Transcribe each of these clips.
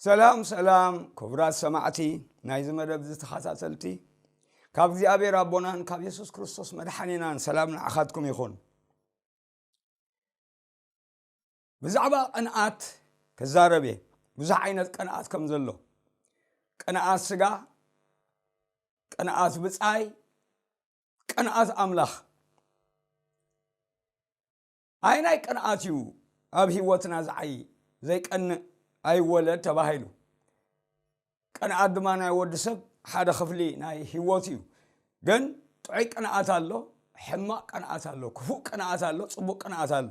ሰላም ሰላም ክቡራት ሰማዕቲ ናይዚ መደብ እዚ ተኸታተልቲ፣ ካብ እግዚኣብሔር ኣቦናን ካብ የሱስ ክርስቶስ መድሓኒናን ሰላም ንዓኻትኩም ይኹን። ብዛዕባ ቅንኣት ክዛረብ እየ። ብዙሕ ዓይነት ቅንኣት ከም ዘሎ፣ ቅንኣት ስጋ፣ ቅንኣት ብጻይ፣ ቅንኣት ኣምላኽ። ኣይናይ ቅንኣት እዩ ኣብ ህይወትና ዝዓይ? ዘይቀንእ ኣይወለድ ተባሂሉ። ቅንኣት ድማ ናይ ወዲ ሰብ ሓደ ክፍሊ ናይ ህይወት እዩ። ግን ጥዑይ ቅንኣት ኣሎ፣ ሕማቕ ቅንኣት ኣሎ፣ ክፉእ ቅንኣት ኣሎ፣ ጽቡቕ ቅንኣት ኣሎ።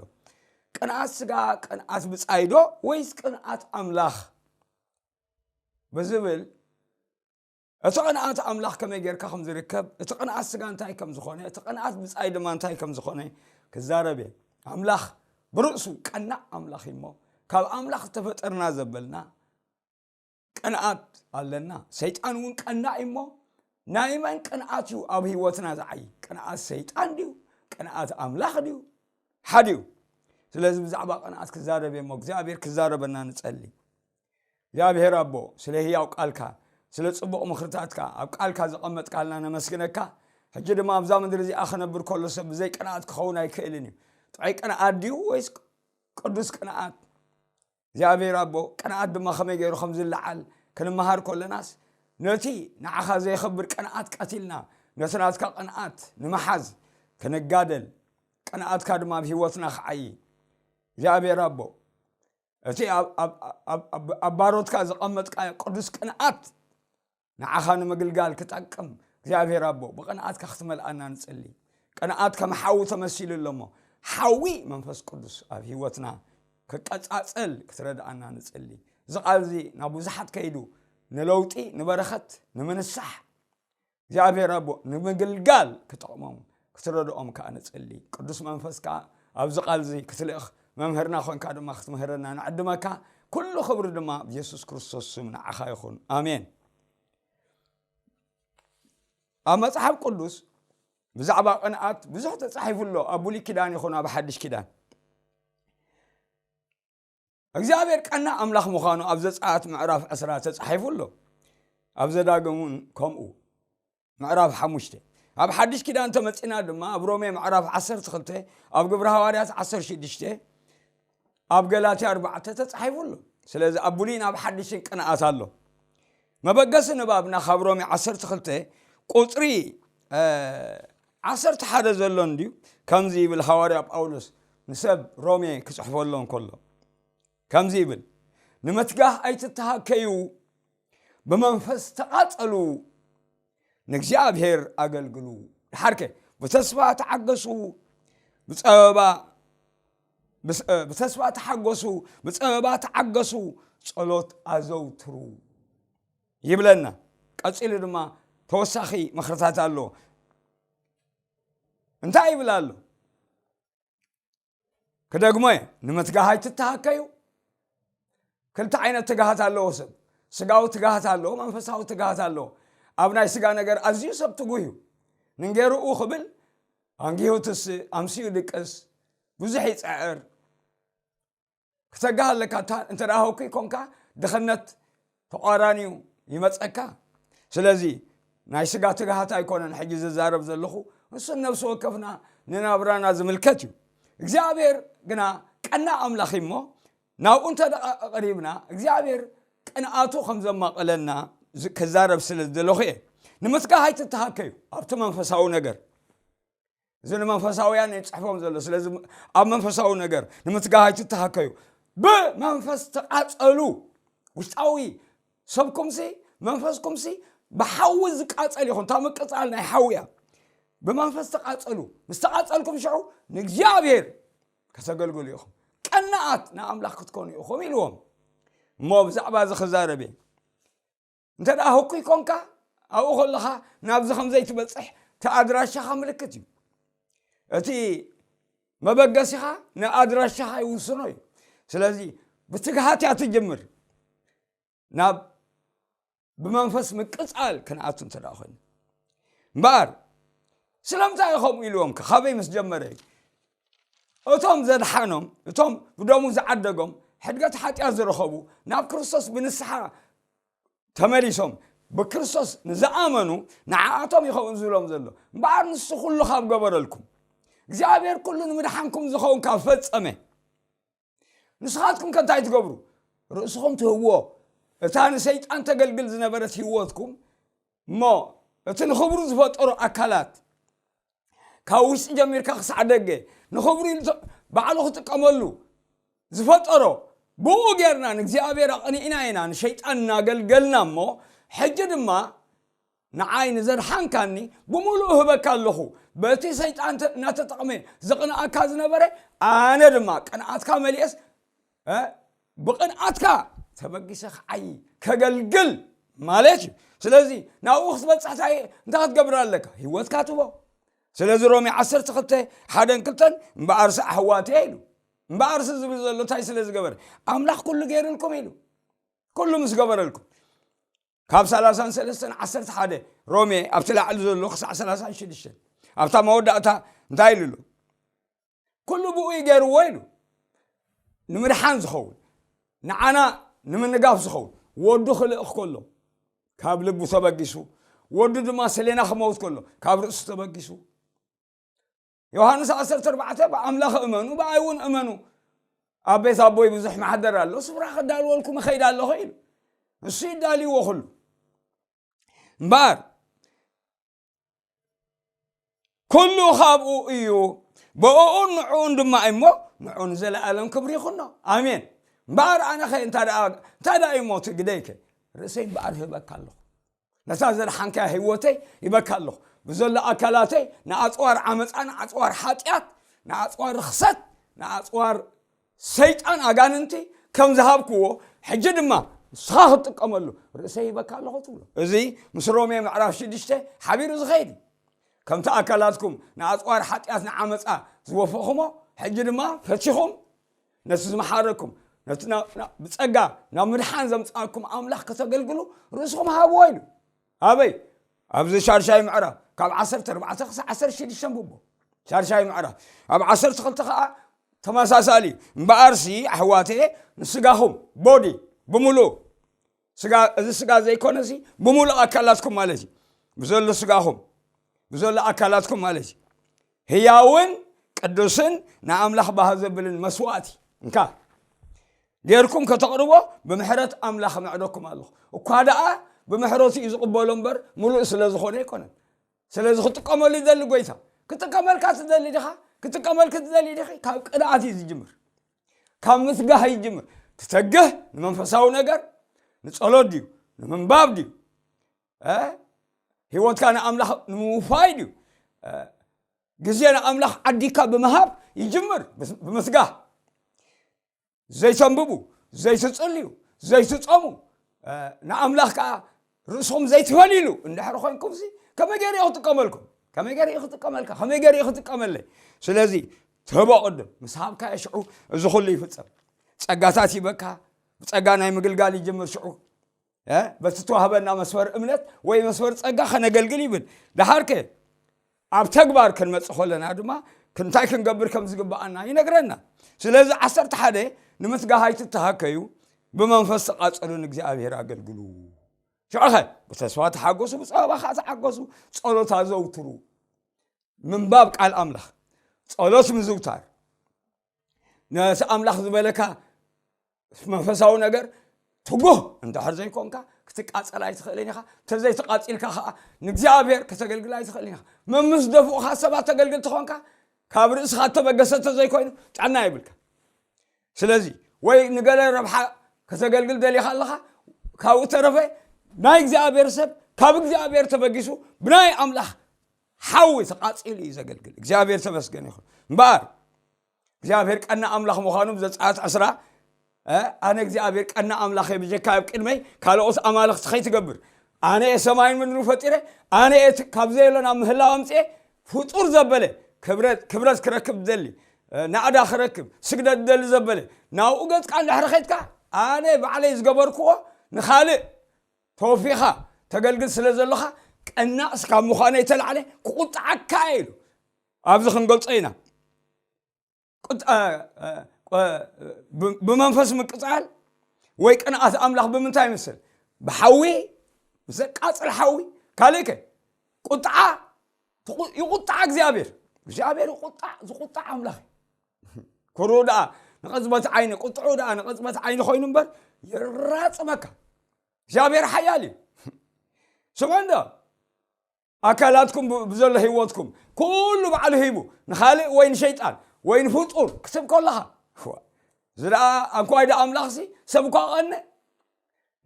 ቅንኣት ስጋ፣ ቅንኣት ብጻይ ዶ ወይስ ቅንኣት ኣምላኽ ብዝብል፣ እቲ ቅንኣት ኣምላኽ ከመይ ጌርካ ከም ዝርከብ፣ እቲ ቅንኣት ስጋ እንታይ ከም ዝኾነ፣ እቲ ቅንኣት ብጻይ ድማ እንታይ ከም ዝኾነ ክዛረብ እየ። ኣምላኽ ብርእሱ ቀናእ ኣምላኽ እዩ እሞ፣ ካብ ኣምላኽ ዝተፈጠርና ዘበልና ቅንኣት ኣለና። ሰይጣን እውን ቀናእ እዩ እሞ፣ ናይ መን ቅንኣት እዩ ኣብ ህይወትና ዝዓይ? ቅንኣት ሰይጣን ድዩ? ቅንኣት ኣምላኽ ድዩ? ሓደ እዩ። ስለዚ ብዛዕባ ቅንኣት ክዛረብ እየ እሞ፣ እግዚኣብሔር ክዛረበና ንጸሊ። እግዚኣብሔር ኣቦ፣ ስለ ህያው ቃልካ፣ ስለ ጽቡቕ ምኽርታትካ፣ ኣብ ቃልካ ዘቐመጥካልና ነመስግነካ። ሕጂ ድማ ኣብዛ ምድሪ እዚኣ ክነብር ከሎ ሰብ ብዘይ ቅንኣት ክኸውን ኣይክእልን እዩ። ጥዑይ ቅንኣት ድዩ ወይስ ቅዱስ ቅንኣት? እግዚኣብሔር ኣቦ፣ ቅንኣት ድማ ከመይ ገይሩ ከም ዝለዓል ክንመሃር ከለናስ፣ ነቲ ንዓኻ ዘየኽብር ቅንኣት ቀቲልና፣ ነቲ ናትካ ቅንኣት ንምሓዝ ክንጋደል፣ ቅንኣትካ ድማ ኣብ ህይወትና ክዓዪ። እግዚኣብሔር ኣቦ፣ እቲ ኣብ፣ ኣብ፣ ኣብ፣ ኣብ፣ ኣብ ባሮትካ ዘቐመጥካዮ ቅዱስ ቅንኣት ንዓኻ ንምግልጋል ክጠቅም፣ እግዚኣብሔር ኣቦ፣ ብቕንኣትካ ክትመልኣና ንጽሊ። ቅንኣት ከም ሓዊ ተመሲሉ ኣሎ እሞ፣ ሓዊ መንፈስ ቅዱስ ኣብ ህይወትና ክቀጻጸል ክትረድኣና ንጽሊ። እዚ ቃል እዚ ናብ ብዙሓት ከይዱ ንለውጢ፣ ንበረኸት፣ ንምንሳሕ፣ እግዚኣብሔር ኣቦ ንምግልጋል ክጠቕሞም፣ ክትረድኦም ከኣ ንጽሊ። ቅዱስ መንፈስካ ኣብዚ ቃል እዚ ክትልእኽ፣ መምህርና ኾንካ ድማ ክትምህረና ንዕድመካ። ኩሉ ክብሪ ድማ ብየሱስ ክርስቶስ ስም ንዓኻ ይኹን። ኣሜን። ኣብ መጽሓፍ ቅዱስ ብዛዕባ ቅንኣት ብዙሕ ተጻሒፉ ኣሎ፣ ኣብ ብሉይ ኪዳን ይኹን ኣብ ሓድሽ ኪዳን። እግዚኣብሔር ቀና ኣምላኽ ምዃኑ ኣብ ዘጸኣት ምዕራፍ ዕስራ ተጻሒፉ ኣሎ። ኣብ ዘዳግም እውን ከምኡ። ምዕራፍ ሓሙሽተ። ኣብ ሓድሽ ኪዳን ተመጺና ድማ ኣብ ሮሜ ምዕራፍ ዓሰርተ ክልተ፣ ኣብ ግብሪ ሃዋርያት ዓሰርተ ሽዱሽተ፣ ኣብ ገላትያ ኣርባዕተ ተጻሒፉ ኣሎ። ስለዚ ኣብ ብሉይን ኣብ ሓድሽን ቅንኣት ኣሎ። መበገሲ ንባብና ካብ ሮሜ ዓሰርተ ክልተ ቁጽሪ፣ እ፣ ዓሰርተ ሓደ ዘሎ እንድዩ። ከምዚ ይብል ሃዋርያ ጳውሎስ ንሰብ ሮሜ ክጽሕፈሎም ከሎ። ከምዚ ይብል፣ "ንምትጋህ ኣይትተሃከዩ፣ ብመንፈስ ተቓጸሉ፣ ንእግዚኣብሔር ኣገልግሉ። ደሓርከ ብተስፋ ተዓገሱ፣ ብጸበባ፣ ብስ-፣ እ፣ ብተስፋ ተሓገሱ፣ ብጸበባ ተዓገሱ፣ ጸሎት ኣዘውትሩ" ይብለና። ቀጺሉ ድማ ተወሳኺ ምኽርታት ኣሎ። እንታይ ይብል ኣሎ? ክደግሞ እየ፣ ንምትጋህ ኣይትተሃከዩ። ክልተ ዓይነት ትግሃት ኣለዎ ሰብ። ስጋዊ ትግሃት ኣለዎ፣ መንፈሳዊ ትግሃት ኣለዎ። ኣብ ናይ ስጋ ነገር ኣዝዩ ሰብ ትጉህ እዩ። ንንጌርኡ ክብል ኣንጊሁ ትስእ፣ ኣምስዩ ድቅስ፣ ብዙሕ ይጽዕር። ክተግህ ኣለካ። እታ እንተ ደኣ ህኩይ ኮንካ፣ ድኽነት ተቋራኒዩ ይመጸካ። ስለዚ ናይ ስጋ ትግሃት ኣይኮነን ሕጂ ዝዛረብ ዘለኹ፣ ንሱ ነፍሲ ወከፍና ንናብራና ዝምልከት እዩ። እግዚኣብሔር ግና ቀና ኣምላኽ እዩ እሞ፣ ናብኡ እንተ ደኣ ኣቕሪብና፣ እግዚኣብሔር ቅንኣቱ ከም ዘማቕለና ዝ-፣ ክዛረብ ስለ ዝደለኹ እየ። ንምትጋህ ኣይትተሃከዩ ኣብቲ መንፈሳዊ ነገር። እዚ ንመንፈሳውያን እዩ ጽሕፎም ዘሎ። ስለዚ ኣብ መንፈሳዊ ነገር ንምትጋህ ኣይትተሃከዩ። ብመንፈስ ተቓጸሉ። ውሽጣዊ ሰብኩምሲ፣ መንፈስኩምሲ ብሓዊ ዝቃጸል ይኹን። እታ ምቅጻል ናይ ሓዊ እያ። ብመንፈስ ተቓጸሉ። ምስ ተቓጸልኩም ሽዑ ንእግዚኣብሔር ከተገልግሉ ኢኹም። ቀናኣት ንኣምላኽ ክትኮኑ ኢኹም ኢልዎም። እሞ ብዛዕባ እዚ ክዛረብ እየ። እንተ ደኣ ህኩይ ኮንካ፣ ኣብኡ ከለኻ ናብዚ ከም ዘይትበጽሕ እቲ ኣድራሻኻ ምልክት እዩ። እቲ መበገሲኻ ንኣድራሻኻ ይውስኖ እዩ። ስለዚ ብትግሃት እያ ትጅምር። ናብ ብመንፈስ ምቅጻል ክንኣቱ እንተ ደኣ ኮይኑ። እምበኣር ስለምንታይ እዩ ከምኡ ኢልዎም? ከ-፣ ካበይ ምስ ጀመረ እዩ? እቶም ዘድሓኖም፣ እቶም ብደሙ ዝዓደጎም፣ ሕድገት ሓጢኣት ዝረኸቡ፣ ናብ ክርስቶስ ብንስሓ ተመሊሶም ብክርስቶስ ንዝኣመኑ፣ ንዓኣቶም ይኸውን ዝብሎም ዘሎ። እምበኣር ንሱ ኩሉ ካብ ገበረልኩም፣ እግዚኣብሔር ኩሉ ንምድሓንኩም ዝኸውን ካብ ፈጸመ፣ ንስኻትኩም ከ እንታይ ትገብሩ? ርእስኹም ትህብዎ፣ እታ ንሰይጣን ተገልግል ዝነበረት ህይወትኩም፣ እሞ እቲ ንኽብሩ ዝፈጠሮ ኣካላት፣ ካብ ውሽጢ ጀሚርካ ክሳዕ ደገ፣ ንኽብሩ ኢሉ ተ-፣ ባዕሉ ክጥቀመሉ ዝፈጠሮ፣ ብኡ ጌርና ንእግዚኣብሔር ኣቕኒእና ኢና ንሸይጣን እናገልገልና እሞ፣ ሕጂ ድማ ንዓይ ንዘድሓንካኒ ብምሉእ እህበካ ኣለኹ። በቲ ሰይጣን ተ-፣ እናተጠቕመ ዘቕንኣካ ዝነበረ፣ ኣነ ድማ ቅንኣትካ መሊኤስ፣ እ፣ ብቕንኣትካ ተበጊሰ ክዓዪ ከገልግል ማለት እዩ። ስለዚ ናብኡ ክትበጽሕ እንታይ፣ እንታይ ክትገብር ኣለካ? ህይወትካ ትቦ። ስለዚ ሮሜ ዓሰርተ ክልተ፣ ሓደን ክልተን፣ "እምበኣርሲ ኣሕዋተየ" ኢሉ። እምበኣርሲ ዝብል ዘሎ እንታይ ስለ ዝገበረ? ኣምላኽ ኩሉ ገይሩልኩም ኢሉ። ኩሉ ምስ ገበረልኩም። ካብ ሰላሳን ሰለስተን ዓሰርተ ሓደ ሮሜ ኣብቲ ላዕሊ ዘሎ ክሳዕ ሰላሳን ሽዱሽተን ኣብታ መወዳእታ እንታይ ኢሉ ኣሎ? "ኩሉ ብኡ እዩ ገይርዎ" ኢሉ። ንምድሓን ዝኸውን፣ ንዓና ንምንጋፍ ዝኸውን፣ ወዱ ክልእኽ ከሎ ካብ ልቡ ተበጊሱ፣ ወዱ ድማ ስሌና ክመውት ከሎ ካብ ርእሱ ተበጊሱ። ዮሃንስ ዓሰርተ ኣርባዕተ፣ "ብኣምላኽ እመኑ፣ ብኣይ እውን እመኑ። ኣብ ቤት ኣቦይ ብዙሕ መሓደር ኣሎ፣ ስፍራ ከዳልወልኩም እኸይድ ኣለኹ" ኢሉ። እሱ ይዳልዎ ኩሉ። እምበኣር ኩሉ ካብኡ እዩ፣ ብእኡን ንዕኡን ድማ እሞ፣ ንዑ ንዘለኣለም ክብሪ ይኹኖ። ኣሜን። እምበኣር ኣነ ኸ እንታይ ደኣ፣ እንታይ ደኣ እሞ እቲ ግደይ ከ? ርእሰይ እምበኣር እህበካ ኣለኹ። ነታ ዘድሓንካያ ህይወተይ ይበካ ኣለኹ። ብዘሎ ኣካላተይ ንኣጽዋር ዓመጻ፣ ንኣጽዋር ሓጢኣት፣ ንኣጽዋር ርኽሰት፣ ንኣጽዋር ሰይጣን ኣጋንንቲ ከም ዝሃብክዎ፣ ሕጂ ድማ ንስኻ ክትጥቀመሉ ርእሰይ ይበካ ኣለኹ ትብሎ። እዚ ምስ ሮሜ ምዕራፍ ሽዱሽተ ሓቢሩ ዝኸይድ እዩ። ከምቲ ኣካላትኩም ንኣጽዋር ሓጢኣት ንዓመጻ ዝወፈኹሞ፣ ሕጂ ድማ ፈቲኹም ነቲ ዝመሓረኩም፣ ነቲ ና-፣ ና-፣ ብጸጋ ናብ ምድሓን ዘምጽኣኩም ኣምላኽ ከተገልግሉ ርእስኹም ሃብዎ ኢሉ። ኣበይ? ኣብዚ ሻድሻይ ምዕራፍ፣ ካብ ዓሰርተ ኣርባዕተ ክሳብ ዓሰርተ ሽዱሽተ ኣንብቦ። ሻድሻይ ምዕራፍ። ኣብ ዓሰርተ ክልተ ከኣ ተመሳሳሊ እዩ። "እምበኣርሲ ኣሕዋተየ፣ ንስጋኹም፣ ቦዲ፣ ብምሉእ፣ ስጋ፣ እዚ ስጋ ዘይኮነሲ፣ ብምሉእ ኣካላትኩም ማለት እዩ። ብዘሎ ስጋኹም፣ ብዘሎ ኣካላትኩም ማለት እዩ። ህያውን ቅዱስን ንኣምላኽ ባህ ዘብልን መስዋእቲ፣ እንካ፣ ጌርኩም ከተቕርቦ ብምሕረት ኣምላኽ እምዕደኩም ኣለኹ። እኳ ደኣ ብምሕረቱ እዩ ዝቕበሎ እምበር፣ ምሉእ ስለ ዝኾነ ኣይኮነን። ስለዚ ክጥቀመሉ ይደሊ ጎይታ። ክጥቀመልካ ትደሊ ዲኻ? ክጥቀመልኪ ትደሊ ዲኺ? ካብ ቅንኣት እዩ ዝጅምር። ካብ ምስጋህ ይጅምር። ትተግህ ንመንፈሳዊ ነገር፣ ንጸሎት ድዩ? ንምንባብ ድዩ? እ? ህይወትካ ንኣምላኽ ንምውፋይ ድዩ? እ? ግዜ ንኣምላኽ ዓዲካ ብምሃብ ይጅምር፣ ብስ-፣ ብምስጋህ። ዘይተንብቡ፣ ዘይትጽልዩ፣ ዘይትጸሙ፣ እ፣ ንኣምላኽ ከኣ ርእስኹም ዘይትፈልይሉ እንድሕር ኮይንኩምሲ፣ ከመይ ገይሩ እዩ ክጥቀመልኩም? ከመይ ገይሩ እዩ ክጥቀመልካ? ከመይ ገይሩ እዩ ክጥቀመለይ? ስለዚ፣ ትህቦ ቅድም፣ ምስ ሃብካዮ ሽዑ እዚ ኩሉ ይፍጸም። ጸጋታት ይበካ፣ ብጸጋ ናይ ምግልጋል ይጅምር ሽዑ። እ፣ በቲ ተዋህበና መስፈር እምነት ወይ መስፈር ጸጋ ከነገልግል ይብል። ደሓርከ ኣብ ተግባር ክንመጽእ ከለና ድማ እንታይ ክንገብር ከም ዝግብኣና ይነግረና። ስለዚ ዓሰርተ ሓደ ንምስጋህ ኣይትተሃከዩ፣ ብመንፈስ ተቓጸሉ፣ ንእግዚኣብሔር ኣገልግሉ። ሽዑኸ ብተስፋ ተሓጎሱ፣ ብጸበባ ኸዓ ተሓጎሱ። ጸሎት ኣዘውትሩ። ምንባብ ቃል ኣምላኽ፣ ጸሎት ምዝውታር፣ ነቲ ኣምላኽ ዝበለካ መንፈሳዊ ነገር ትጉህ እንድሕር ዘይኮንካ፣ ክትቃጸል ኣይትኽእልን ኢኻ። እንተዘይተቃጺልካ ኸዓ ንእግዚኣብሔር ከተገልግል ኣይትኽእልን ኢኻ። መምስ ደፍኡኻ ሰባት ተገልግል ተኾንካ፣ ካብ ርእስኻ እተበገሰ እንተዘይኮይኑ ጥዕና የብልካ። ስለዚ ወይ ንገለ ረብሓ ከተገልግል ደሊኻ ኣለኻ፣ ካብኡ ተረፈ ናይ እግዚኣብሔር ሰብ ካብ እግዚኣብሔር ተበጊሱ ብናይ ኣምላኽ ሓዊ ተቃጺሉ እዩ ዘገልግል። እግዚኣብሔር ተመስገን ይኹን። እምበኣር እግዚኣብሔር ቀና ኣምላኽ ምዃኑ ብዘጸኣት ዕስራ፣ እ፣ ኣነ እግዚኣብሔር ቀና ኣምላኽ እየ፣ ብጀካ ኣብ ቅድመይ ካልኦት ኣማልኽቲ ከይትገብር። ኣነ እየ ሰማይን ምድሪ ፈጢረ፣ ኣነ እየ እቲ ካብ ዘየሎ ናብ ምህላው ኣምጽኤ፣ ፍጡር ዘበለ፣ ክብረት፣ ክብረት ክረክብ ዝደሊ፣ እ፣ ናእዳ ክረክብ፣ ስግደት ዝደሊ ዘበለ፣ ናብኡ ገጽካ እንድሕሪ ኸድካ፣ ኣነ ባዕለይ ዝገበርክዎ ንኻልእ ተወፊኻ ተገልግል ስለ ዘለኻ፣ ቀናእ እስካብ ምዃነይ ተላዕለ ክቁጥዓካ እየ ኢሉ። ኣብዚ ክንገልጾ ኢና። ቁጥ-፣ እ፣ እ፣ ብ- ብመንፈስ ምቅጻል ወይ ቅንኣት ኣምላኽ ብምንታይ ይመስል? ብሓዊ፣ ዘቃጽል ሓዊ። ካልእ ከ? ቁጥዓ፣ ትቁ- ይቁጣዕ እግዚኣብሔር። እግዚኣብሔር ይቁጣዕ፣ ዝቁጣዕ ኣምላኽ እዩ። ኩሩ ደኣ ንቐጽበት ዓይኒ፣ ቁጥዑ ደኣ ንቐጽበት ዓይኒ ኮይኑ እምበር፣ የራጽመካ። እግዚኣብሔር ሓያል እዩ። ስምዑ እንዶ፣ ኣካላትኩም ብ- ብዘሎ ህይወትኩም ኩሉ ባዕሉ ሂቡ ንኻልእ ወይ ንሸይጣን ወይ ንፍጡር ክትብ ከለኻ፣ እዋ፣ እዚ ደኣ ኣንኳይ ደኣ ኣምላኽሲ ሰብ እኳ ቀነ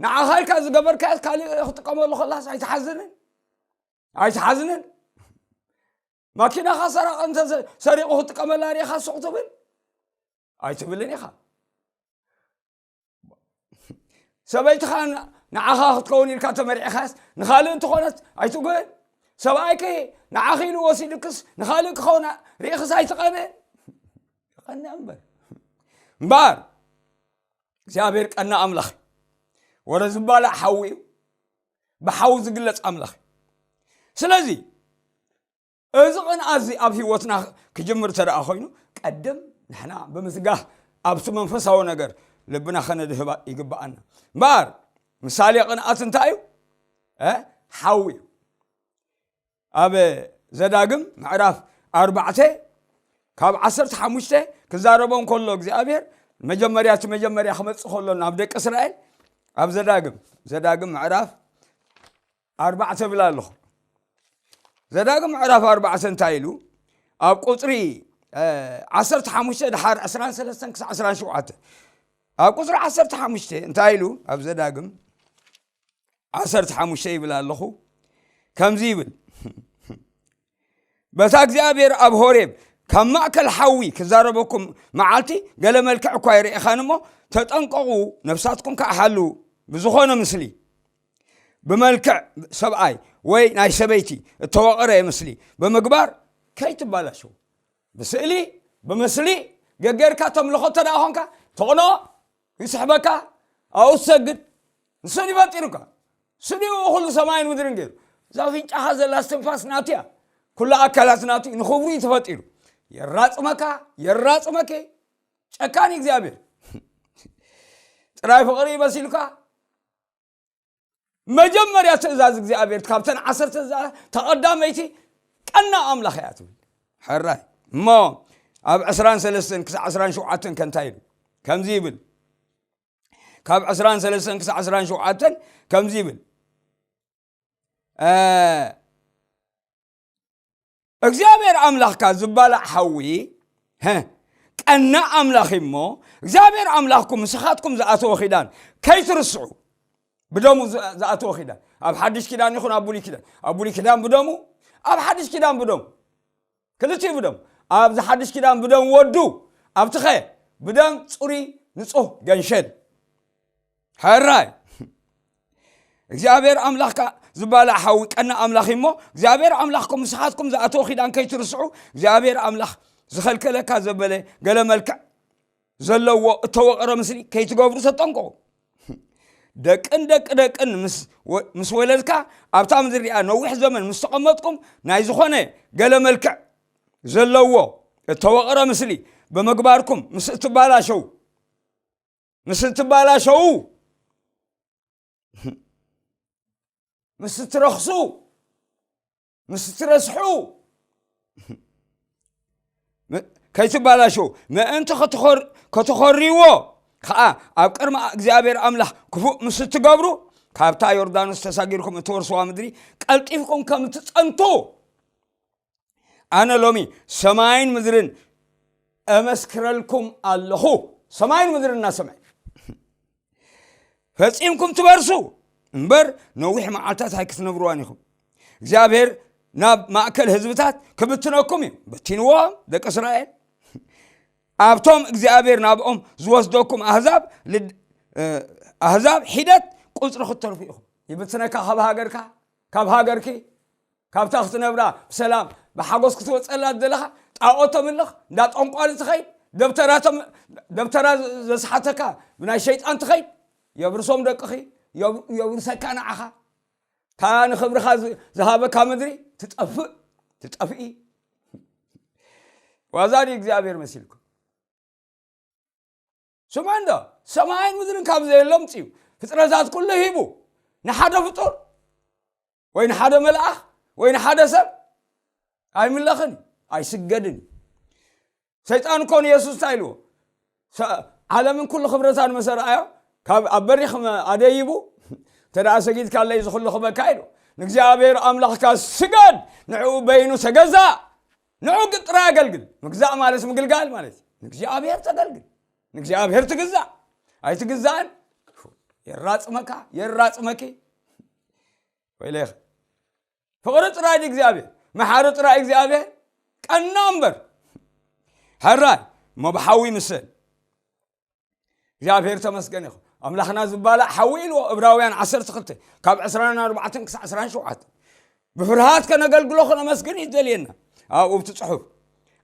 ንዓኻ ኢልካ ዝገበርካዮ ካልእ ክጥቀመሉ ከላስ ኣይትሓዝንን? ኣይትሓዝንን? ማኪናኻ ሰራቐ እንተ ሰሪቑ ክትጥቀመላ ርኢኻ ስቕ ትብል ኣይትብልን ኢኻ። ሰበይትኻ ን- ንዓኻ ክትከውን ኢልካ ተመሪዕኻስ ንኻልእ እንተኾነት ኣይትጉህን። ሰብኣይኪ ንዓኺ ኢሉ ወሲዱክስ ንኻልእ ክኸውን ርኢኽስ ኣይትቐንእን። ይቐንእ እምበር። እምበኣር እግዚኣብሔር ቀና ኣምላኽ እዩ። ወረ ዝባላዕ ሓዊ እዩ። ብሓዊ ዝግለጽ ኣምላኽ እዩ። ስለዚ እዚ ቅንኣት እዚ ኣብ ህይወትና ክጅምር እንተ ደኣ ኮይኑ፣ ቀደም ንሕና ብምትጋህ ኣብቲ መንፈሳዊ ነገር ልብና ከነድህባ ይግብኣና። እምበኣር ምሳሌ ቅንኣት እንታይ እዩ? እ? ሓዊ እዩ። ኣብ ዘዳግም ምዕራፍ ኣርባዕተ ካብ ዓሰርተ ሓሙሽተ ክዛረቦም ከሎ እግዚኣብሔር መጀመርያ እቲ መጀመርያ ክመጽእ ከሎ ናብ ደቂ እስራኤል ኣብ ዘዳግም ዘዳግም ምዕራፍ ኣርባዕተ እብል ኣለኹ። ዘዳግም ምዕራፍ ኣርባዕተ እንታይ ኢሉ? ኣብ ቁፅሪ ዓሰርተ ሓሙሽተ ድሓር ዕስራን ሰለስተን ክሳብ ዕስራን ሸውዓተ። ኣብ ቁፅሪ ዓሰርተ ሓሙሽተ እንታይ ኢሉ? ኣብ ዘዳግም ዓሰርተ ሓሙሽተ ይብል ኣለኹ። ከምዚ ይብል፣ በታ እግዚኣብሔር ኣብ ሆሬብ ካብ ማእከል ሓዊ ክዛረበኩም መዓልቲ ገለ መልክዕ እኳ ይርኤኻን እሞ ተጠንቀቑ፣ ነፍሳትኩም ከዓ ሓልዉ። ብዝኾነ ምስሊ ብመልክዕ ሰብኣይ ወይ ናይ ሰበይቲ እተወቐረ ምስሊ ብምግባር ከይትባላሸው። ብስእሊ ብምስሊ ገገርካ ተምልኾ እተ ደኣ ኾንካ ተቕንኦ፣ ይስሕበካ፣ ኣብኡ ትሰግድ። ንሱ ድዩ ፈጢሩካ? ንሱ ድዩ ኩሉ ሰማይን ምድርን ገይሩ? እዛ ኣፍንጫኻ ዘላ እስትንፋስ ናቱ እያ። ኩሉ ኣካላት ናቱ እዩ፣ ንኽብሩ እዩ ተፈጢሩ። የራጽመካ፣ የራጽመኪ። ጨካን እግዚኣብሔር። ጥራይ ፍቕሪ መሲሉካ። መጀመርያ ትእዛዝ እግዚኣብሔር ካብተን ዓሰርተ ትእዛዛት ተቐዳመይቲ ቀና ኣምላኽ እያ ትብል። ሕራይ እሞ ኣብ ዕስራን ሰለስተን ክሳብ ዕስራን ሸውዓተን ከ እንታይ ኢሉ? ከምዚ ይብል። ካብ ዕስራን ሰለስተን ክሳብ ዕስራን ሸውዓተን ከምዚ ይብል። እ፣ እግዚኣብሔር ኣምላኽካ ዝባላዕ ሓዊ፣ ሀ፣ ቀናእ ኣምላኽ እሞ፣ እግዚኣብሔር ኣምላኽኩም ምሳኻትኩም ዝኣተወ ኪዳን ከይትርስዑ። ብደሙ ዝ- ዝኣተወ ኪዳን፣ ኣብ ሓድሽ ኪዳን ይኹን ኣብ ብሉይ ኪዳን፣ ኣብ ብሉይ ኪዳን ብደሙ፣ ኣብ ሓድሽ ኪዳን ብደሙ፣ ክልቲኡ ብደም፣ ኣብዚ ሓድሽ ኪዳን ብደም ወዱ፣ ኣብቲ ኸ ብደም ጽሩይ ንጹህ ገንሸል። ሕራይ እግዚኣብሔር ኣምላኽካ ዝባላዕ ሓዊ ቀና ኣምላኽ እዩ እሞ፣ እግዚኣብሔር ኣምላኽኩም ምሳኻትኩም ዝኣተወ ኪዳን ከይትርስዑ፣ እግዚኣብሔር ኣምላኽ ዝኸልከለካ ዘበለ ገለ መልክዕ ዘለዎ እተወቐረ ምስሊ ከይትገብሩ ተጠንቀቑ። ደቅን ደቂ ደቅን ምስ ወ- ምስ ወለድካ ኣብታ ምድሪ እያ ነዊሕ ዘመን ምስ ተቐመጥኩም ናይ ዝኾነ ገለ መልክዕ ዘለዎ እተወቐረ ምስሊ ብምግባርኩም ምስ እትባላሸው ምስ እትባላሸው ምስ እትረኽሱ ምስ እትረስሑ ም- ከይትባላሸው ምእንቲ ከተኾር- ከተኾርይዎ ከዓ ኣብ ቅድሚ እግዚኣብሔር ኣምላኽ ክፉእ ምስ እትገብሩ ካብታ ዮርዳኖስ ተሳጊርኩም እትወርስዋ ምድሪ ቀልጢፍኩም ከም እትጸንቱ ኣነ ሎሚ ሰማይን ምድርን እመስክረልኩም ኣለኹ። ሰማይን ምድርን እናሰምዐ ፈጺምኩም ትበርሱ እምበር ነዊሕ መዓልታት ኣይክትነብርዋን ኢኹም። እግዚኣብሔር ናብ ማእከል ህዝብታት ክብትነኩም እዩ። በቲንዎም ደቂ እስራኤል ኣብቶም እግዚኣብሔር ናብኦም ዝወስደኩም ኣህዛብ ልድ- እ፣ ኣህዛብ ሒደት ቁፅሪ ክትተርፉ ኢኹም። ይብትነካ ካብ ሃገርካ ካብ ሃገርኪ ካብታ ክትነብራ ብሰላም ብሓጎስ ክትወፀላ ዘለኻ ጣዖት ተምልኽ እንዳ ጠንቋሊ ትኸይድ ደብተራ ተም- ደብተራ ዘስሓተካ ብናይ ሸይጣን ትኸይድ የብርሶም ደቅኺ የብ- የብርሰካ ንዓኻ እታ ንኽብርኻ ዝ- ዝሃበካ ምድሪ ትጠፍእ ትጠፍኢ ዋዛ ድዩ እግዚኣብሔር መሲልኩም ስምዑ እንዶ፣ ሰማይን ምድርን ካብ ዘየሎ ኣምጺኡ ፍጥረታት ኩሉ ሂቡ ንሓደ ፍጡር ወይ ንሓደ መልኣኽ ወይ ንሓደ ሰብ ኣይምለኽን እዩ፣ ኣይስገድን እዩ። ሰይጣን እኮ ንየሱስ እንታይ ኢልዎ? ሰ- ዓለምን ኩሉ ክብረታን መሰ ረኣዮ ካብ ኣብ በሪኽ መ- ኣደይቡ እንተ ደኣ ሰጊድካለይ እዚ ኩሉ ክበካ ኢሉ ንእግዚኣብሔር ኣምላኽካ ስገድ፣ ንዕኡ በይኑ ተገዛእ፣ ንዑ ጥራይ ኣገልግል። ምግዛእ ማለት ምግልጋል ማለት እዩ። ንእግዚኣብሔር ተገልግል፣ ንእግዚኣብሔር ትግዛእ። ኣይትግዛእን የራጽመካ፣ የራጽመኪ። ወይለይ ፍቕሪ ጥራይ እግዚኣብሔር፣ መሓሪ ጥራይ እግዚኣብሔር ቀና እምበር። ሕራይ እሞ ብሓዊ ይምሰል። እግዚኣብሔር ተመስገን ይኹን። ኣምላኽና ዝባላዕ ሓዊ ኢልዎ እብራውያን ዓሰርተ ክልተ ካብ ዕስራን ኣርባዕተን ክሳብ ዕስራን ሸውዓተን። ብፍርሃት ከነገልግሎ ክነመስግን እዩ ዘልየና። ኣብኡ ብቲ ጽሑፍ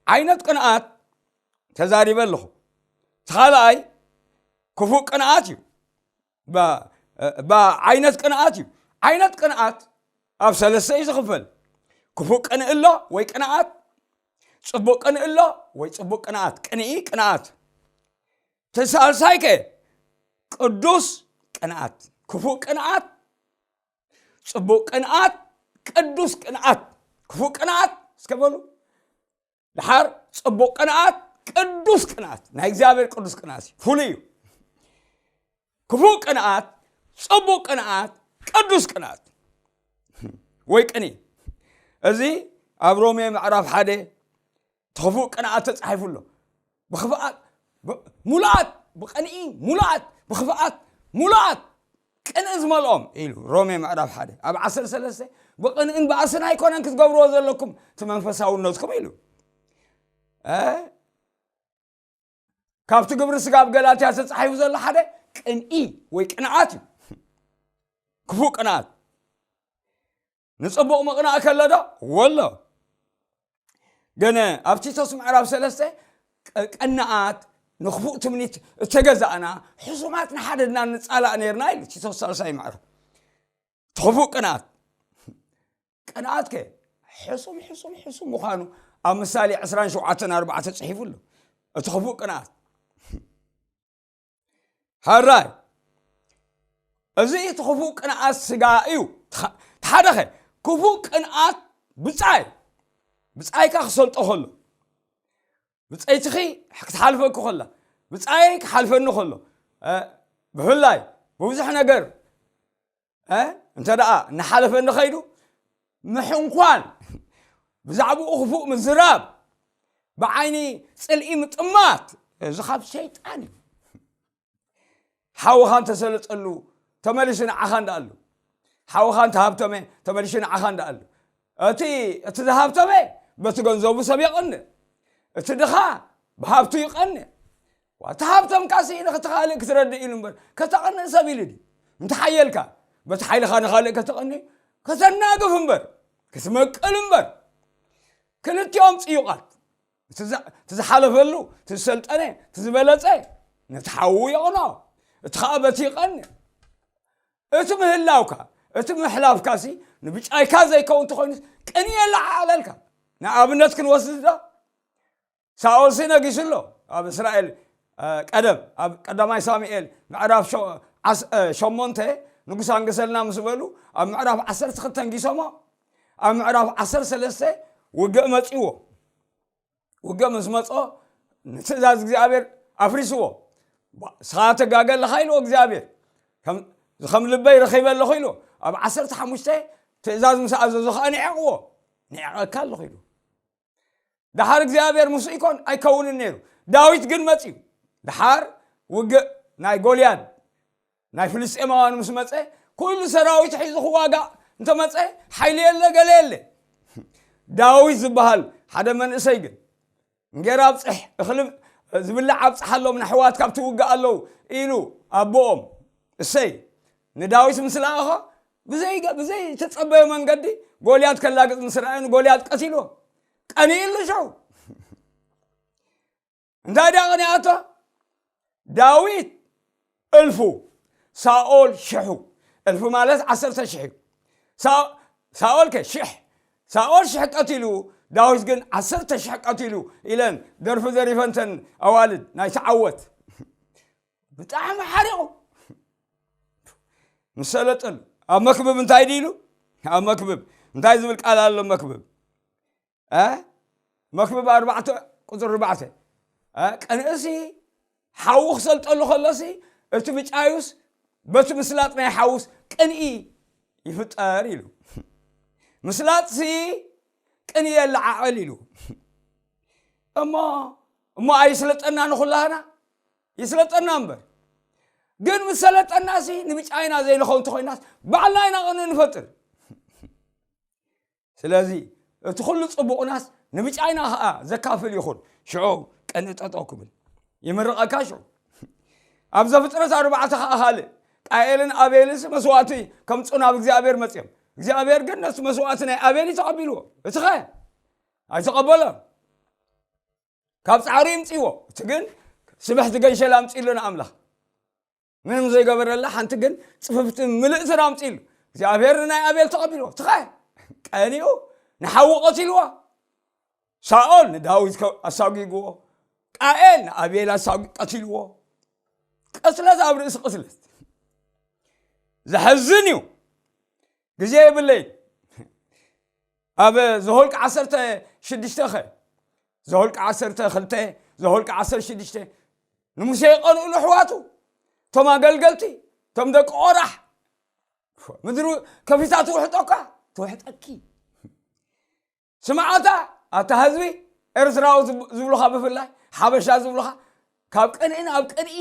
ዓይነት ቅንኣት ተዛሪበ ኣለኹ። እቲ ካልኣይ ክፉእ ቅንኣት እዩ። ባ- ባ- ዓይነት ቅንኣት እዩ። ዓይነት ቅንኣት ኣብ ሰለስተ እዩ ዝኽፈል። ክፉእ ቅንኢ ኣሎ ወይ ቅንኣት፣ ጽቡቕ ቅንኢ ኣሎ ወይ ጽቡቕ ቅንኣት። ቅንኢ ቅንኣት። ተሳልሳይ ከ ቅዱስ ቅንኣት፣ ክፉእ ቅንኣት፣ ጽቡቕ ቅንኣት፣ ቅዱስ ቅንኣት። ክፉእ ቅንኣት እስከ በሉ። ድሓር ጽቡቕ ቅንኣት፣ ቅዱስ ቅንኣት፣ ናይ እግዚኣብሔር ቅዱስ ቅንኣት እዩ። ፍሉይ እዩ። ክፉእ ቅንኣት፣ ጽቡቕ ቅንኣት፣ ቅዱስ ቅንኣት ወይ ቅኒ። እዚ ኣብ ሮሜ ምዕራፍ ሓደ እቲ ክፉእ ቅንኣት ተጻሒፉ ኣሎ። ብኽፍኣት ብ- ሙሉኣት፣ ብቕንኢ ሙሉኣት፣ ብኽፍኣት ሙሉኣት፣ ቅንኢ ዝመልኦም ኢሉ ሮሜ ምዕራፍ ሓደ ኣብ ዓሰርተ ሰለስተ። ብቕንእን ባእስን ኣይኮነን ክትገብርዎ ዘለኩም እቲ መንፈሳውነትኩም ኢሉ። እ? ካብቲ ግብሪ ስጋ ኣብ ገላትያ ተጻሒፉ ዘሎ ሓደ ቅንኢ ወይ ቅንኣት እዩ። ክፉእ ቅንኣት። ንጽቡቕ ምቕናእ ከሎ ዶ? ወሎ። ግን ኣብ ቲቶስ ምዕራፍ ሰለስተ ቀ- ቀናኣት ንክፉእ ትምኒት እተገዛእና ሕሱማት ንሓደድና ንጻላእ ነርና ኢሉ ቲቶስ ሳልሳይ ምዕራፍ። እቲ ክፉእ ቅንኣት ቅንኣት ከ ሕሱም ሕሱም ሕሱም ምዃኑ ኣብ ምሳሌ ዕስራን ሸውዓተን ኣርባዕተ ጽሒፉ ኣሎ። እቲ ክፉእ ቅንኣት ሓራይ እዚ እቲ ክፉእ ቅንኣት ስጋ እዩ። ተሓደኸ ክፉእ ቅንኣት ብጻይ ብጻይካ ክሰልጦ ከሎ ብጸይትኺ ክትሓልፈኪ ከላ ብጻይ ክሓልፈኒ ከሎ ብፍላይ ብብዙሕ ነገር እንተ ደኣ እናሓለፈ እንኸይዱ ምሕንኳን ብዛዕባኡ ክፉእ ምዝራብ ብዓይኒ ጽልኢ ምጥማት እዚ ካብ ሰይጣን እዩ። ሓውኻ እንተሰለጠሉ ተመሊሱ ንዓኻ እንዳኣሉ ሓውኻ እንተሃብተመ ተመሊሱ ንዓኻ እንዳኣሉ እቲ እቲ ዝሃብተመ በቲ ገንዘቡ ሰብ የቐንእ፣ እቲ ድኻ ብሃብቱ ይቐንእ። ዋታ ሃብቶም ካሲ ንኽቲ ካልእ ክትረድእ ኢሉ እምበር ከተቐንእ ሰብ ኢሉ ድዩ? እንተሓየልካ በቲ ሓይልኻ ንኻልእ ከተቐንእ ከተናግፍ እምበር ክትመቅል እምበር ክልቲኦም ጽዩቓት እቲ ዝሓለፈሉ እቲ ዝሰልጠነ እቲ ዝበለጸ ነቲ ሓዉ የቕንኦ እቲ ኸዓ በቲ ይቐንእ። እቲ ምህላውካ እቲ ምሕላፍካሲ ንብጫይካ ዘይከውን እንተኾይኑ ቅንእ የለዓዕለልካ። ንኣብነት ክንወስድ ዶ ሳኦልሲ ነጊሱ ኣሎ ኣብ እስራኤል ቀደም ኣብ ቀዳማይ ሳሙኤል ምዕራፍ ሸሞንተ ንጉስ ኣንገሰልና ምስ በሉ ኣብ ምዕራፍ ዓሰርተ ክልተ ንጊሶሞ ኣብ ምዕራፍ ዓሰርተ ሰለስተ ውግእ መፂዎ። ውግእ ምስ መፆ ንትእዛዝ እግዚኣብሔር ኣፍሪስዎ። ስኻ ተጋገ ኣለኻ ኢልዎ እግዚኣብሔር። ከም ልበይ ረኺበ ኣለኹ ኢልዎ። ኣብ ዓሰርተ ሓሙሽተ ትእዛዝ ምስ ኣዘዞ ከዓ ንዕቕዎ። ንዕቐካ ኣለኹ ኢሉ ደሓር እግዚኣብሔር ምስኡ ይኮን ኣይከውንን ነይሩ። ዳዊት ግን መፅዩ። ደሓር ውግእ ናይ ጎልያድ ናይ ፍልስጤማውያን ምስ መፀ ኩሉ ሰራዊት ሒዙ ክዋጋእ እንተመፀ ሓይሊ የለ ገለ የለ። ዳዊት ዝበሃል ሓደ መንእሰይ ግን እንጌራ ኣብፅሕ እኽሊ ዝብላዕ ኣብፅሓሎም ንኣሕዋት ካብቲ ውግእ ኣለዉ ኢሉ ኣቦኦም እሰይ ንዳዊት ምስ ለኣኾ ብዘይ ብዘይተፀበዮ መንገዲ ጎልያድ ከላግፅ ምስ ረኣዮ ንጎልያድ ቀቲልዎ። ቀኒእሉ ሽዑ እንታይ ድያ ቀኒኣቶ? ዳዊት እልፉ ሳኦል ሽሑ። እልፉ ማለት ዓሰርተ ሽሕ እዩ። ሳኦል ከ ሽሕ። ሳኦል ሽሕ ቀቲሉ ዳዊት ግን ዓሰርተ ሽሕ ቀቲሉ ኢለን ደርፊ ዘሪፈንተን ኣዋልድ ናይቲ ዓወት። ብጣዕሚ ሓሪቑ። ምስ ሰለጠሉ ኣብ መክብብ እንታይ ድዩ ኢሉ? ኣብ መክብብ እንታይ ዝብል ቃል ኣሎ? መክብብ እ? መክብብ ኣርባዕተ ቁፅሪ ኣርባዕተ፣ እ? ቅንእሲ ሓዊ ክሰልጠሉ ከሎሲ እቲ ብጫዩስ በቲ ምስላጥ ናይ ሓውስ ቅንኢ ይፍጠር ኢሉ። ምስላጥሲ ቅንኢ የለዓዕል ኢሉ። እሞ እሞ ኣይስለጠና ንኹላህና? ይስለጠና እምበር። ግን ምስ ሰለጠናሲ ንብጫይና ዘይንኸውን እንተኾይናስ ባዕልና ኢና ቅንኢ ንፈጥር። ስለዚ እቲ ኩሉ ጽቡቕናስ ንብጫይና ኸኣ ዘካፍል ይኹን። ሽዑ ቅንኢ ጠጠው ክብል ይምርቐካ። ሽዑ ኣብ ዘፍጥረት ኣርባዕተ ኸኣ ካልእ ቃኤልን ኣቤልንስ መስዋእቲ ከምጽኡ ናብ እግዚኣብሔር መጽዮም። እግዚኣብሔር ግን ነቲ መስዋእቲ ናይ ኣቤል እዩ ተቐቢልዎ። እቲ ኸ ኣይተቐበሎን። ካብ ጻዕሩ ይምጽእዎ። እቲ ግን ስብሕቲ ገንሸል ኣምጽእሉ ንኣምላኽ። ምንም ዘይገበረላ ሓንቲ ግን ጽፍፍቲ ምልእትን ኣምጽእሉ። እግዚኣብሔር ንናይ ኣቤል ተቐቢልዎ። እቲ ኸ ቀኒኡ ንሓዊ ቀቲልዋ። ሳኦል ንዳዊት ከ-፣ ኣሳጒግዎ። ቃኤል ንኣቤል ኣሳጒ-፣ ቀቲልዎ። ቅትለት ኣብ ርእሲ ቅትለት። ዘሕዝን እዩ። ግዜ የብለይ። ኣብ ዘኍልቁ ዓሰርተ ሽዱሽተ ኸ፣ ዘኍልቁ ዓሰርተ ክልተ፣ ዘኍልቁ ዓሰርተ ሽዱሽተ፣ ንሙሴ የቐንኡሉ ኣሕዋቱ፣ እቶም ኣገልገልቲ፣ እቶም ደቂ ቆራሕ። ምድሪ ከፊታ ትውሕጠካ፣ ትውሕጠኪ። ስምዓታ፣ ኣታ ህዝቢ፣ ኤርትራዊ ዝብ-፣ ዝብሉኻ ብፍላይ፣ ሓበሻ ዝብሉኻ፣ ካብ ቅንኢ ናብ ቅንኢ፣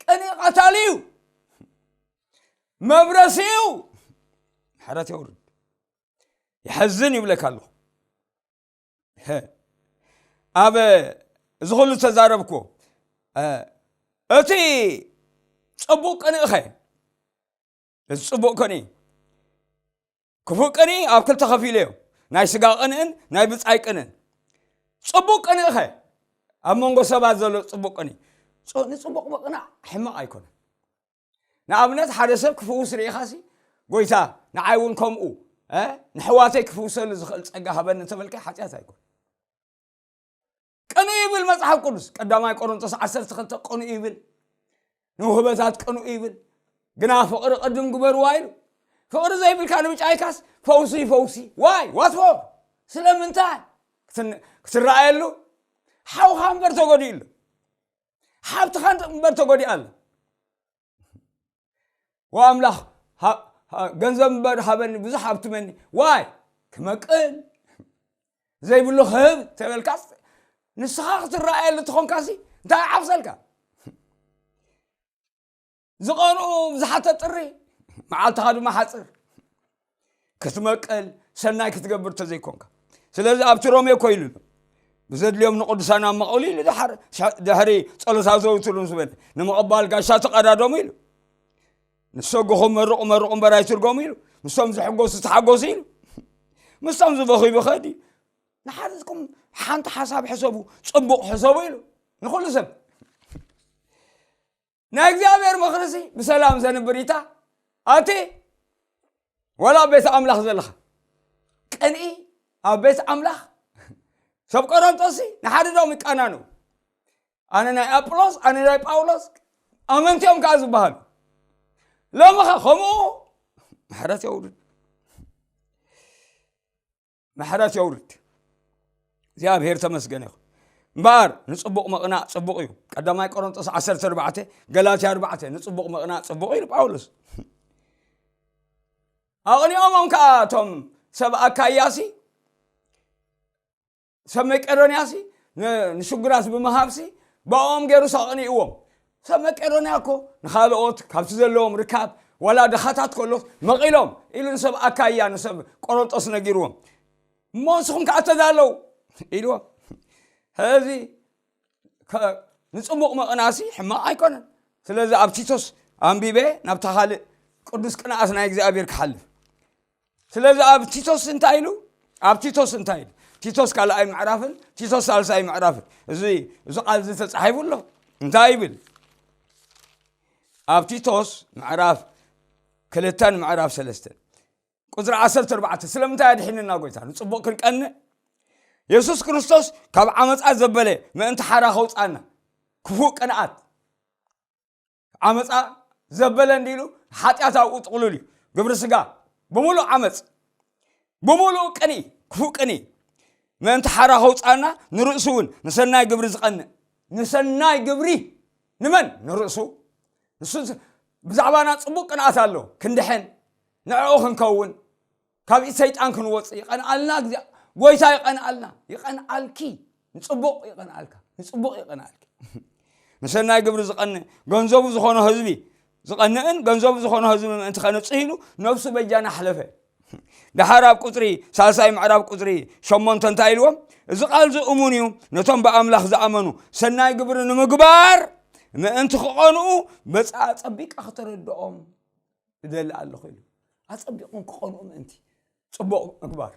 ቅንኢ ቀታሊ እዩ። መብረሲ እዩ። ምሕረት የውርድ። የሕዝን ይብለካ ኣለኹ። ሀ። ኣብ እዚ ኩሉ ተዛረብኩ። እ፣ እቲ ጽቡቕ ቅንእኸ? እዚ ጽቡቕ ቅንኢ። ክፉእ ቅንኢ ኣብ ክልተ ከፊሉ እዩ። ናይ ስጋ ቅንእን ናይ ብጻይ ቅንእን። ጽቡቕ ቅንእኸ? ኣብ መንጎ ሰባት ዘሎ ጽቡቕ ቅንኢ። ጽ-፣ ንጽቡቕ ምቕናእ ሕማቕ ኣይኮነን። ንኣብነት፣ ሓደ ሰብ ክፍውስ ርኢኻሲ፣ "ጎይታ፣ ንዓይ እውን ከምኡ፣ እ፣ ንሕዋተይ ክፍውሰሉ ዝኽእል ጸጋ ሃበኒ" እንተበልካ፣ ሓጢኣት ኣይኮን። ቅንኡ ይብል መጽሓፍ ቅዱስ፣ ቀዳማይ ቆሮንቶስ ዓሰርተ ክልተ ቅንኡ ይብል። ንውህበታት ቅንኡ ይብል። ግና ፍቕሪ ቅድም ግበርዋ ኢሉ። ፍቕሪ ዘይብልካ ንብጫይካስ ፈውሲ፣ ፈውሲ። ዋይ፣ ዋት ፎር? ስለምንታይ? ክትን-፣ ክትረኣየሉ? ሓውኻ እምበር ተጎዲኡ ኣሎ። ሓብትኻ እምበር ተጎዲኣ ኣሎ። ወኣምላኽ፣ ሃ-፣ ሃ-፣ ገንዘብ እምበር ሃበኒ፣ ብዙሕ ሃብትመኒ። ዋይ፣ ክመቅን ዘይብሉ ክህብ ተበልካስ፣ ንስኻ ክትረኣየሉ ተኾንካሲ፣ እንታይ ይዓብሰልካ? ዝቐንኡ ብዙሓት ተጥሪ፣ መዓልትኻ ድማ ሓጽር። ክትመቅል፣ ሰናይ ክትገብር ተዘይኮንካ። ስለዚ ኣብቲ ሮሜ እኮ ኢሉ ኣሎ፣ "ብዘድልዮም ንቅዱሳን ኣማቕሉ" ኢሉ፣ ድሓር-፣ ድሕሪ ጸሎት ኣዘውትሩ ምስ በለ፣ "ንምቕባል ጋሻ ተቐዳደሙ" ኢሉ። "ንሰጉኹም መርቑ፣ መርቑ እምበር ኣይትርገሙ" ኢሉ። "ምስቶም ዝሕጎሱ ተሓጎሱ" ኢሉ። "ምስቶም ዝበኽዩ ብኸዲ" ኢሉ። ንሓድኩም ሓንቲ ሓሳብ ሕሰቡ፣ ጽቡቕ ሕሰቡ ኢሉ። ንኹሉ ሰብ። ናይ እግዚኣብሔር ምኽርሲ ብሰላም ዘንብር ኢታ ኣቲ ወላ ኣብ ቤት ኣምላኽ ዘለኻ ቅንኢ ኣብ ቤት ኣምላኽ ሰብ ቆሮንጦስሲ ንሓድዶም ይቃናኑ። ኣነ ናይ ኣጵሎስ፣ ኣነ ናይ ጳውሎስ፣ ኣመንቲኦም ከኣ ዝበሃሉ። ሎምኸ ከምኡ ምሕረት የውርድ። ምሕረት የውርድ። እግዚኣብሔር ተመስገነ ይኹን። እምበኣር ንጽቡቕ ምቕናእ ጽቡቕ እዩ። ቀዳማይ ቆሮንጦስ ዓሰርተ ኣርባዕተ፣ ገላትያ ኣርባዕተ፣ ንጽቡቕ ምቕናእ ጽቡቕ ኢሉ ጳውሎስ። ኣቕኒኦሞም ከኣ እቶም ሰብ ኣካያሲ፣ ሰብ መቄዶንያሲ፣ ን-፣ ንሽጉራት ብምሃብሲ፣ ብኦም ገይሩስ ኣቕኒእዎም። ሰብ መቄዶንያ እኮ ንኻልኦት ካብቲ ዘለዎም ርካብ፣ ዋላ ድኻታት ከሎስ መቒሎም ኢሉ ንሰብ ኣካያ፣ ንሰብ ቆሮንጦስ ነጊርዎም። እሞ ንስኹም ከኣ ተዳለዉ ኢልዎም። ሕዚ ከ-፣ ንጽቡቕ ምቕናእሲ ሕማቕ ኣይኮነን። ስለዚ ኣብ ቲቶስ ኣንቢበ ናብታ ካልእ ቅዱስ ቅንኣት ናይ እግዚኣብሔር ክሓልፍ። ስለዚ ኣብ ቲቶስ እንታይ ኢሉ? ኣብ ቲቶስ እንታይ ኢሉ? ቲቶስ ካልኣይ ምዕራፍን ቲቶስ ሳልሳይ ምዕራፍን እዚ፣ እዚ ቃል እዚ ተጻሒፉ ኣሎ። እንታይ ይብል? ኣብ ቲቶስ ምዕራፍ ክልተን ምዕራፍ ሰለስተን ቁጽሪ ዓሰርተ ኣርባዕተ፣ ስለምንታይ ኣድሒንና ጎይታ? ንጽቡቕ ክንቀንእ፣ የሱስ ክርስቶስ ካብ ዓመጻ ዘበለ ምእንቲ ሓራ ከውጻና፣ ክፉእ ቅንኣት። ዓመፃ ዘበለ እንዲሉ ሓጢኣት ኣብኡ ጥቕሉል እዩ። ግብሪ ስጋ ብምሉእ ዓመፅ፣ ብምሉእ ቅኒ፣ ክፉእ ቅኒ፣ ምእንቲ ሓራ ከውፃና ንርእሱ እውን ንሰናይ ግብሪ ዝቐንእ። ንሰናይ ግብሪ ንመን? ንርእሱ። ንሱ ብዛዕባና ፅቡቅ ቅንኣት ኣሎ። ክንድሕን፣ ንዕኡ ክንከውን፣ ካብ ኢድ ሰይጣን ክንወፅእ ይቐንኣልና። እግዚኣብ-፣ ጎይታ ይቐንኣልና። ይቐንኣልኪ። ንፅቡቅ ይቐንኣልካ። ንፅቡቅ ይቐንኣልኪ። ንሰናይ ግብሪ ዝቐንእ፣ ገንዘቡ ዝኾነ ህዝቢ ዝቐንእን ገንዘቡ ዝኾነ ህዝቢ ምእንቲ ከነፅህ ኢሉ ነብሱ በጃና ኣሕለፈ። ደሓር ኣብ ቁፅሪ ሳልሳይ ምዕራፍ ቁፅሪ ሸሞንተ እንታይ ኢልዎም? እዚ ቃል እዚ እሙን እዩ፣ ነቶም ብኣምላኽ ዝኣመኑ ሰናይ ግብሪ ንምግባር ምእንቲ ክቐንኡ በፃ ኣፀቢቃ ክተረድኦም እደሊ ኣለኹ ኢሉ። ኣጸቢቑም ክቐንኡ ምእንቲ ጽቡቕ ምግባር።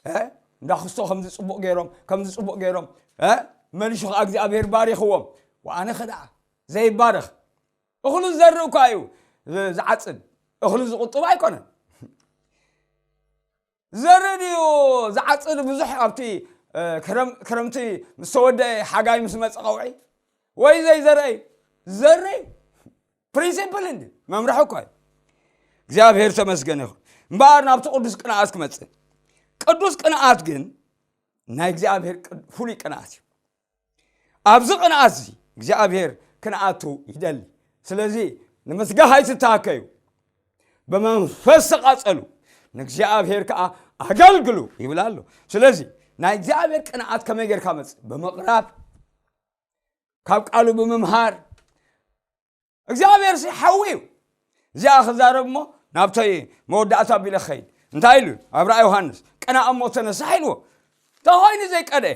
እ? እንዳ ክስቶ ከምዚ ጽቡቕ ገይሮም፣ ከምዚ ጽቡቕ ገይሮም፣ እ? መሊሹ ኸዓ እግዚኣብሔር ባሪኽዎም። ወኣነ ኸ ደኣ ዘይባረኽ? እኽሉ ዝዘርእ እኳ እዩ ዝ-፣ ዝዓጽድ። እኽሉ ዝቑጥብ ኣይኮነን። ዘርኢ ድዩ ዝዓጽድ ብዙሕ ኣብቲ፣ እ፣ ክረም-፣ ክረምቲ ምስ ተወደአ ሓጋይ ምስ መጸ ቀውዒ? ወይ ዘይዘርኢ? ዘርኢ። ፕሪንሲፕል እንዲ መምርሒ እኮ እዩ። እግዚኣብሔር ተመስገን ይኹን። እምበኣር ናብቲ ቅዱስ ቅንኣት ክመጽእ። ቅዱስ ቅንኣት ግን ናይ እግዚኣብሔር ቅድ-፣ ፍሉይ ቅንኣት እዩ። ኣብዚ ቅንኣት እዚ እግዚኣብሔር ክንኣቱ ይደሊ። ስለዚ ንምስጋህ ኣይትተሃከዩ፣ ብመንፈስ ተቓጸሉ፣ ንእግዚኣብሔር ከኣ ኣገልግሉ ይብል ኣሎ። ስለዚ ናይ እግዚኣብሔር ቅንኣት ከመይ ጌርካ መጽእ? ብምቕራብ፣ ካብ ቃሉ ብምምሃር። እግዚኣብሔር ሲ ሓዊ እዩ። እዚኣ ክዛረብ እሞ ናብተይ መወዳእታ ኣቢለ ክኸይድ። እንታይ ኢሉ? ኣብ ራእይ ዮሃንስ፣ "ቅናእ እሞ ተነሳሕ" ኢልዎ። እንታይ ኮይኑ ዘይቀንአ?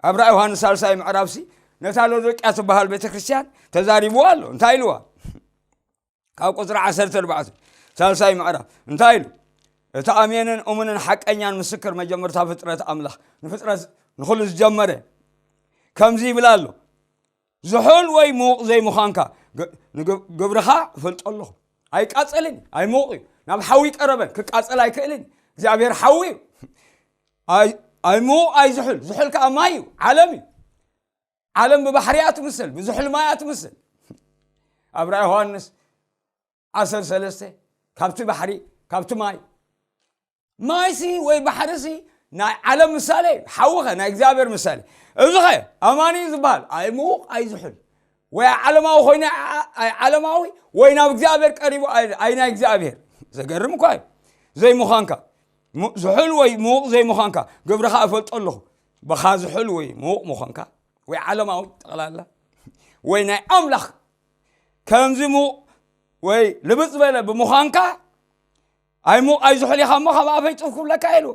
ኣብ ራእይ ዮሃንስ ሳልሳይ ምዕራፍሲ ነታ ሎዶቅያ ትበሃል ቤተ ክርስቲያን ተዛሪብዋ ኣሎ። እንታይ ኢልዋ? ካብ ቁጽሪ ዓሰርተ ኣርባዕተ፣ ሳልሳይ ምዕራፍ እንታይ ኢሉ? እቲ ኣሜንን እሙንን ሓቀኛን ምስክር መጀመርታ ፍጥረት ኣምላኽ፣ ንፍጥረት ንኹሉ ዝጀመረ ከምዚ ይብል ኣሎ፣ "ዝሑል ወይ ምዉቕ ዘይምዃንካ ግ-፣ ንግ-፣ ግብርኻ እፈልጦ ኣለኹ። ኣይቃጸልን፣ ኣይምዉቕ እዩ። ናብ ሓዊ ቀረበን ክቃጸል ኣይክእልን። እግዚኣብሔር ሓዊ እዩ። ኣይ-፣ ኣይምዉቕ ኣይዝሑል፣ ዝሑል ከኣ ማይ እዩ፣ ዓለም እዩ። ዓለም ብባሕሪ እያ ትምሰል፣ ብዝሑል ማይ እያ ትምሰል." ኣብ ራእይ ዮሃንስ ዓሰርተ ሰለስተ፣ ካብቲ ባሕሪ፣ ካብቲ ማይ። ማይሲ ወይ ባሕሪሲ ናይ ዓለም ምሳሌ እዩ። ሓዊኸ ናይ እግዚኣብሔር ምሳሌ። እዚኸ ኣማኒ እዩ ዝበሃል። ኣይምዉቕ ኣይዝሑል። ወይ ዓለማዊ ኮይኑ ኣይ-፣ ኣይ ዓለማዊ፣ ወይ ናብ እግዚኣብሔር ቀሪቡ ኣይ-፣ ኣይ ናይ እግዚኣብሔር። ዘገርም እኳ እዩ። ዘይምዃንካ። ሙ-፣ ዝሑል ወይ ምዉቕ ዘይምዃንካ ግብርኻ እፈልጦ ኣለኹ። ብኻ ዝሑል ወይ ምዉቕ ምዃንካ፣ ወይ ዓለማዊ ጠቕላላ፣ ወይ ናይ ኣምላኽ ከምዚ ምዉቕ ወይ ልብጥ ዝበለ ብምዃንካ፣ ኣይምዉቕ ኣይዝሑል ኢኻ እሞ ካብ ኣፈይ ጡፍ ክብለካ ኢሉ።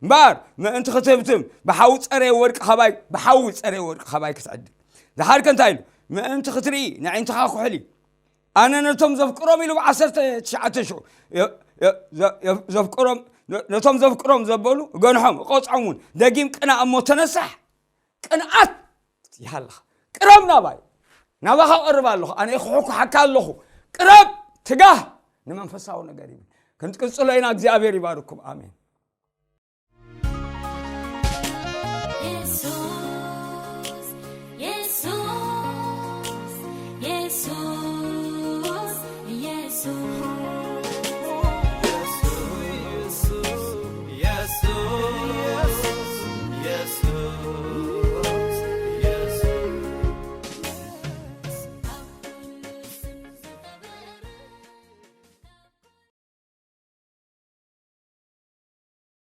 እምበኣር ምእንቲ ክትህብትም ብሓዊ ጸረየ ወርቂ ኻባይ፣ ብሓዊ ጸረየ ወርቂ ኻባይ ክትዕድል። ዝሓርከ እንታይ ኢሉ? ምእንቲ ክትርኢ ንዕንትኻ ኩሕል እዩ። ኣነ ነቶም ዘፍቅሮም ኢሉ ብዓሰርተ ትሽዓተ ሽዑ የ-፣ የ-፣ ዘ-፣ የ-፣ ዘፍቅሮም፣ ነ-፣ ነቶም ዘፍቅሮም ዘበሉ እገንሖም፣ እቐጽዖም እውን። ደጊም ቅናእ እሞ ተነሳሕ። ቅንኣት ይሃልኻ። ቅረብ ናባይ። ናባኻ እቐርብ ኣለኹ። ኣነ እኹሕኩሓካ ኣለኹ። ቅረብ፣ ትጋህ ንመንፈሳዊ ነገር ይብል። ክንቅጽሎ ኢና። እግዚኣብሔር ይባርኩም። ኣሜን።